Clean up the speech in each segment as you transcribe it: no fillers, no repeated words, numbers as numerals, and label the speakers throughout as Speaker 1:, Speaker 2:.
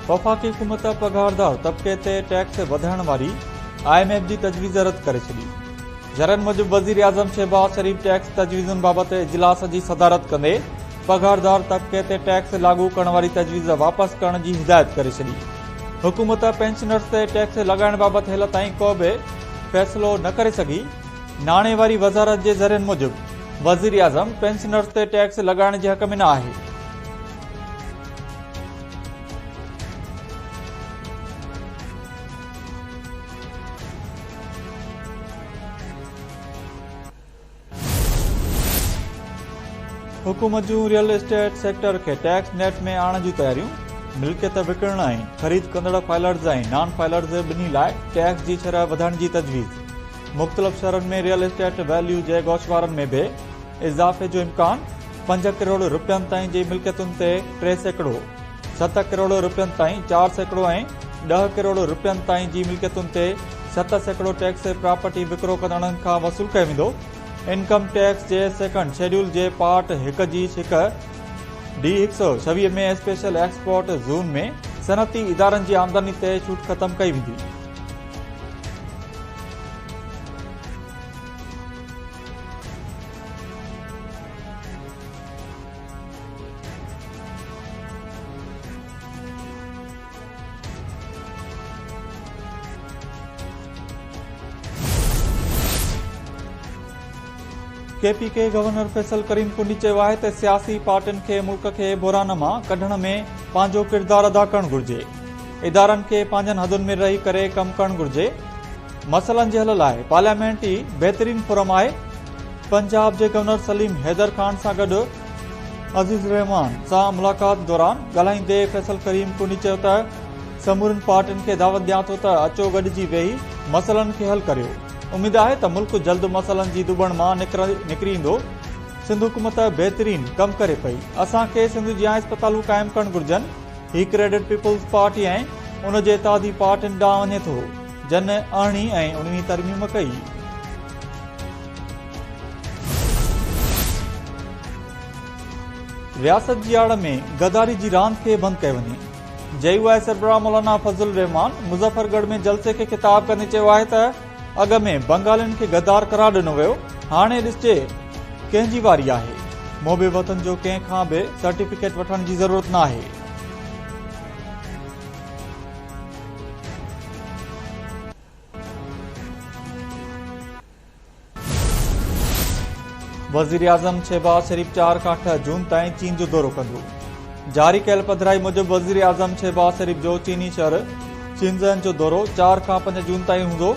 Speaker 1: وفاقي حڪومت پگهاردار طبقي تي ٽيڪس وڌائڻ واري I M F جي تجويز رد ڪري ڇڏي. ذريعن موجب وزيراعظم شهباز شريف ٽيڪس تجويزن بابت اجلاس جي صدارت ڪندي پگهاردار طبقي تي ٽيڪس لاڳو ڪرڻ واري تجويز واپس ڪرڻ جي هدايت ڪري ڇڏي. حڪومت پينشنرز تي ٽيڪس لڳائڻ بابت هيل تائين ڪو به فيصلو نه ڪري سگهي. ناڻي واري وزارت جي ذريعن موجب وزيراعظم پينشنرز تي ٽيڪس لڳائڻ جي حق ۾ نه آهي. حڪومت جون ريئل اسٽيٽ سيڪٽر کي ٽيڪس نيٽ ۾ آڻڻ جون تياريون، ملڪيت وڪڻڻ ۽ خريد ڪندڙ فائلرز ۽ نان فائلرز ٻنهي لاء ٽيڪس جي شرح وڌائڻ جي تجويز، مختلف شهرن ۾ ريئل اسٽيٽ ويليو جي گوشوارن ۾ به اضافي جو امڪان، 5 ڪروڙ رپين تائين جي ملڪيتن تي 3%، 7 ڪروڙ رپين تائين 4% ۽ 10 ڪروڙ رپين تائين جي ملڪيتن تي 7% ٽيڪس پراپرٽي وڪرو ڪندڙن کان وصول ڪيو ويندو. انڪم ٽيڪس جي سيڪنڊ شيڊيول جي پارٽ 1 جي شق ڊي 126 ۾ اسپيشل ايڪسپورٽ زون ۾ صنعتي ادارن جي آمدني تي ڇوٽ ختم ڪئي ويندي. K P K governor Faisal Karim Kundi چيو آهي ته سياسي پارٽين کي ملڪ کي بحران مان ڪڍڻ ۾ پنهنجو ڪردار ادا ڪرڻ گهرجي، ادارن کي پنهنجن حدن ۾ رهي ڪري ڪم ڪرڻ گهرجي، مسئلن جي حل لاء پارليامينٽ ئي بهترين فورم آهي. پنجاب جي گورنر سليم حيدر خان سان گڏ عزيز الرحمان سان ملاقات دوران ڳالهائيندي فيصل ڪريم ڪنڊي چيو ته سمورين پارٽين کي دعوت ڏيان ٿو ته اچو گڏجي ويهي مسئلن کي حل ڪريو، اميد آهي ته ملڪ جلد مسئلن جي ڌٻڻ مان نڪري ايندو، سنڌ حڪومت بهترين ڪم ڪري پئي، اسان کي سنڌ جيان اسپتالون قائم ڪرڻ گهرجن، هي ڪريڊٽ پيپلز پارٽي ۽ ان جي اتحادي پارٽين ڏانهن وڃي ٿو، جن ارڙهين ۽ اڻويهين ترميم ڪئي. رياست جي آڙ ۾ غداري جي راند کي بند ڪيو وڃي. جي يو آء سربراهه مولانا فضل الرحمان مظفر ڳڙهه ۾ جلسي کي خطاب ڪندي چيو آهي ته اڳ ۾ بنگالين کي غدار قرار ڏنو ويو، هاڻي ڏسجي ڪنهن جي واري آهي، محب وطن جو ڪنهن کان به سرٽيفڪيٽ وٺڻ جي ضرورت ناهي. وزيراعظم شهباز شريف 4 کان 8 جون تائين چين جو دورو ڪندو. جاري ڪيل پڌرائي موجب وزيراعظم شهباز شريف جو چيني شهر شينزن جو دورو 4 کان 5 جون تائين هوندو.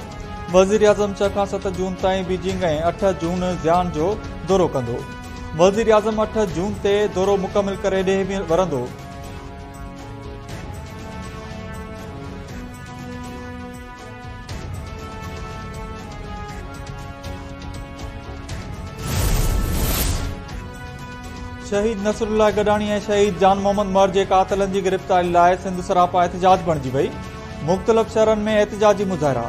Speaker 1: وزيراعظم 6 کان 7 جون تائين بيجنگ ۽ 8 جون زيان جو دورو ڪندو. وزيراعظم 8 جون تي دورو مڪمل ڪري ڏيهه ورندو. شهيد نصرالله گڏاڻي ۽ شهيد جان محمد مهر جي قاتلن جي گرفتاري لاء سنڌ سراپا احتجاج بڻجي وئي، مختلف شهرن ۾ احتجاجي مظاهرا،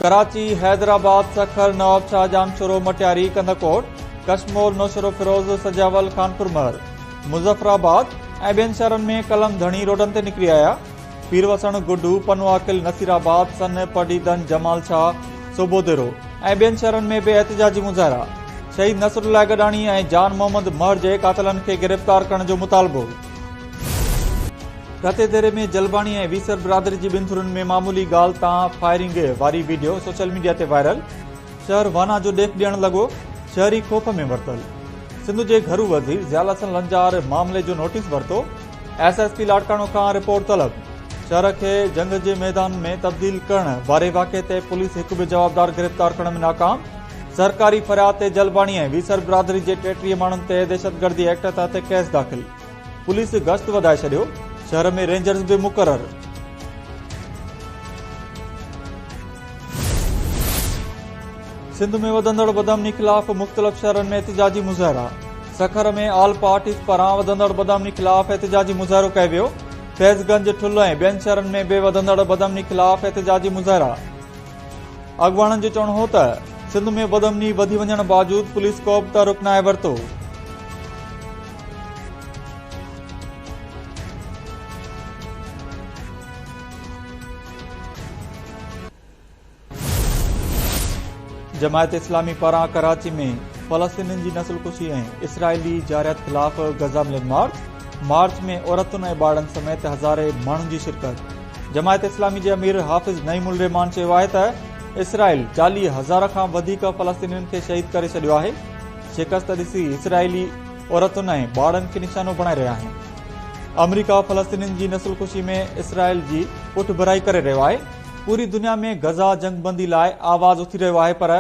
Speaker 1: ڪراچي، حيدرآباد، سکر، نوابشاهه، ڄامشورو، مٽياري، ڪنڌڪوٽ، ڪشمور، نوشهروفيروز، سجاول، خانپور مهر، مظفرآباد ۽ ٻين شهرن ۾ قلم ڌڻي روڊن تي نڪري آيا. پيروسڻ، گڊو، پنوعاقل، نصيرآباد، سن، پڊعيدن، جمال شاهه، صوڀوديرو ۽ ٻين شهرن ۾ به احتجاجي مظاهرا، شهيد نصرالله گڏاڻي ۽ جان محمد مهر جي قاتلن کي گرفتار ڪرڻ جو مطالبو. رتيديري ۾ جلباڻي ۽ ويسر برادري جي ٻن ڌرين ۾ معمولي ڳالهه تان فائرنگ واري وڊيو سوشل ميڊيا تي وائرل، شهر وانا جو ڏيک ڏيڻ لڳو، شهري خوف ۾ ورتل. سنڌ جي گهرو وزير ضياء الحسن لنجار معاملي جو نوٽيس ورتو، ايس ايس پي لاڙڪاڻو کان رپورٽ طلب، شهر کي جنگ جي ميدان ۾ تبديل ڪرڻ واري واقعي تي پوليس هڪ به جوابدار گرفتار ڪرڻ ۾ ناڪام، سرڪاري فرياد تي جلباڻي ۽ ويسر برادري جي 33 ماڻهن تي دهشتگردي ايڪٽ تحت ڪيس داخل، پوليس گشت وڌائي ڇڏيو، شهر ۾ رينجرز به مقرر. سنڌ ۾ وڌندڙ بدامني خلاف مختلف شهرن ۾ احتجاجي مظاهرا، سکر ۾ آل پارٽيز پاران وڌندڙ بدامني خلاف احتجاجي مظاهرو ڪيو ويو، فيض گنج، ٺل ۽ ٻين شهرن ۾ به وڌندڙ بدامني خلاف احتجاجي مظاهرا، اڳواڻن جو چوڻ هو ته سنڌ ۾ بدامني وڌي وڃڻ باوجود پوليس ڪو به تحرڪ ناهي ورتو. جماعت اسلامي پاران ڪراچي ۾ فلسطينين جي نسل ڪشي ۽ اسرائيلي جارحيت خلاف غزه ملين مارچ، مارچ ۾ عورتن ۽ ٻارڙن سميت هزارين ماڻهن جي شرڪت. جماعت اسلامي جي امير حافظ نعيم الرحمان چيو آهي ته اسرائيل 40,000 کان وڌيڪ فلسطينين کي شهيد ڪري ڇڏيو آهي، شڪست ڏسي اسرائيلي عورتن ۽ ٻارڙن کي نشانو بڻائي رهيا آهن. آمريڪا فلسطينين جي نسل ڪشي ۾ اسرائيل جي پٺڀرائي ڪري رهيو آهي. پوري دنيا ۾ غزه جنگ بندي لاء آواز اٿي رهيو آهي پر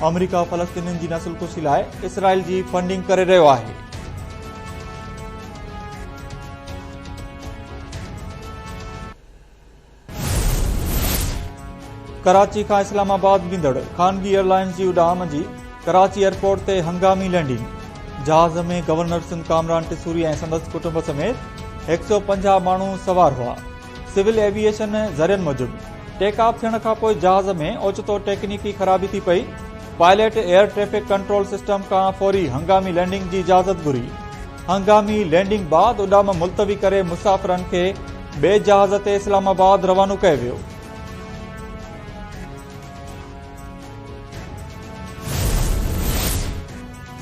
Speaker 1: آمريڪا فلسطينين جي نسل ڪشي لاء اسرائيل جي فنڊنگ ڪري رهيو آهي. ڪراچي کان اسلام آباد ويندڙ خانگي ايئرلائنز جي اڏام جي ڪراچي ايئرپورٽ تي هنگامي لينڊنگ، جهاز ۾ گورنر سنڌ ڪامران ٽيسوري ۽ سندس ڪٽنب سميت 150 ماڻهو سوار هئا. سول ايوي ايشن ذريعن موجب ٽيڪ آف ٿيڻ کانپوء جهاز ۾ اوچتو ٽيڪنيڪي خرابي ٿي پئي، pilot air traffic control system کان فوري هنگامي لينڊنگ جي اجازت گهري. هنگامي لينڊنگ بعد اڏام ملتوي ڪري مسافرن کي ٻئي جهاز تي اسلام آباد روانو ڪيو ويو.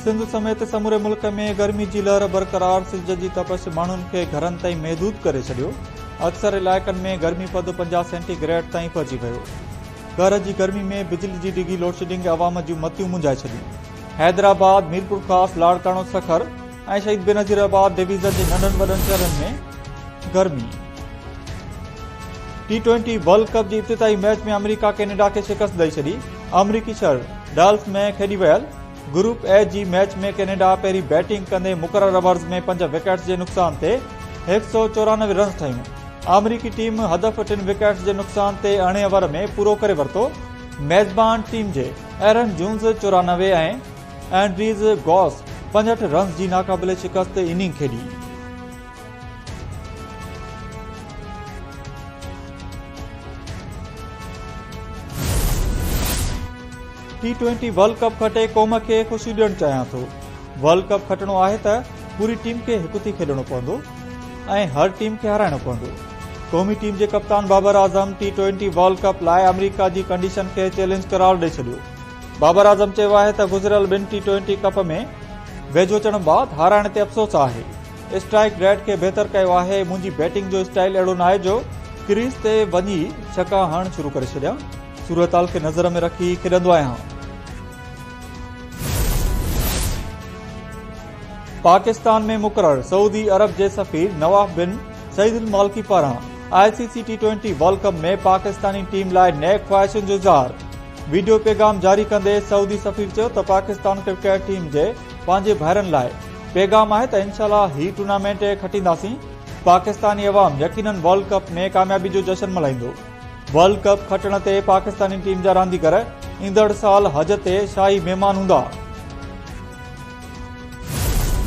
Speaker 1: سنڌ سميت سموري ملڪ ۾ گرمي جي لهر برقرار، سج جي تپش ماڻهن کي گهرن تائين محدود ڪري ڇڏيو، اڪثر علائقن ۾ گرمي پد 50 سينٽي گريڊ تائين پهچي ويو، قهر جي گرمي ۾ بجلي جي ڊگهي لوڊشيڊنگ عوام جون متيون منجهائي ڇڏيون. حيدرآباد، ميرپورخاص، لاڙڪاڻو، سکر ۽ شهيد بينظير آباد ڊويزن جي ننڍن وڏن شهرن ۾ گرمي. ٽي ٽوئنٽي ورلڊ ڪپ جي افتتاحي ميچ ۾ آمريڪا ڪينيڊا کي شڪست ڏئي ڇڏي، آمريڪي شهر ڊالس ۾ کيڏي ويل گروپ اي جي ميچ ۾ ڪينيڊا پهرين بيٽنگ ڪندي مقرر اوورز ۾ 5 وڪيٽس جي نقصان تي 194 رنز ٺاهيون. آمريڪي ٽيم هدف ٽن وڪيٽس جي نقصان تي اڻهين اوور ۾ پورو ڪري ورتو. ميزبان ٽيم جي ايرن جونز 94 ۽ اينڊريز گوس 65 رنز جي ناقابل شڪست اننگ کيڏي. ٽي ٽوئنٽي ورلڊ ڪپ کٽي قوم کي خوشيون ڏيڻ چاهيان ٿو، ورلڊ ڪپ کٽڻو آهي ته پوري ٽيم کي هڪ ٿي کيڏڻو پوندو ۽ هر ٽيم کي هارائڻو پوندو. قومي ٽيم جي ڪپتان Babar Azam T twenty world cup لاء آمريڪا جي ڪنڊيشن کي چئلينج قرار ڏئي ڇڏيو. بابر اعظم چيو آهي ته گذريل ٻن ٽي ٽوئنٽي ڪپ ۾ ويجهو اچڻ بعد هارائڻ تي افسوس آهي، اسٽرائيڪ ريٽ کي بهتر ڪيو آهي، منهنجي بيٽنگ جو اسٽائيل اهڙو ناهي جو ڪريز تي وڃي ڇڪا هڻڻ شروع ڪري ڇڏيان. صورتحال کي نظر ۾ رکي کيڏندو آهيان. پاڪستان ۾ مقرر سعودي عرب جي سفير نواف بن سعيد المالڪي پاران I C C T twenty world cup ۾ Pakistani team لاء نيڪ خواهشن جو اظهار. وڊيو پيغام جاري ڪندي سعودي سفير چيو ته پاڪستان ڪرڪيٽ ٽيم جي پنهنجي ڀائرن لاء پيغام آهي ته انشاء الله هي ٽورنامينٽ کٽينداسين، پاڪستاني عوام يقينن ورلڊ ڪپ ۾ ڪاميابي جو جشن ملهائيندو. ورلڊ ڪپ کٽڻ تي پاڪستاني ٽيم جا رانديگر ايندڙ سال حج تي شاهي مهمان هوندا.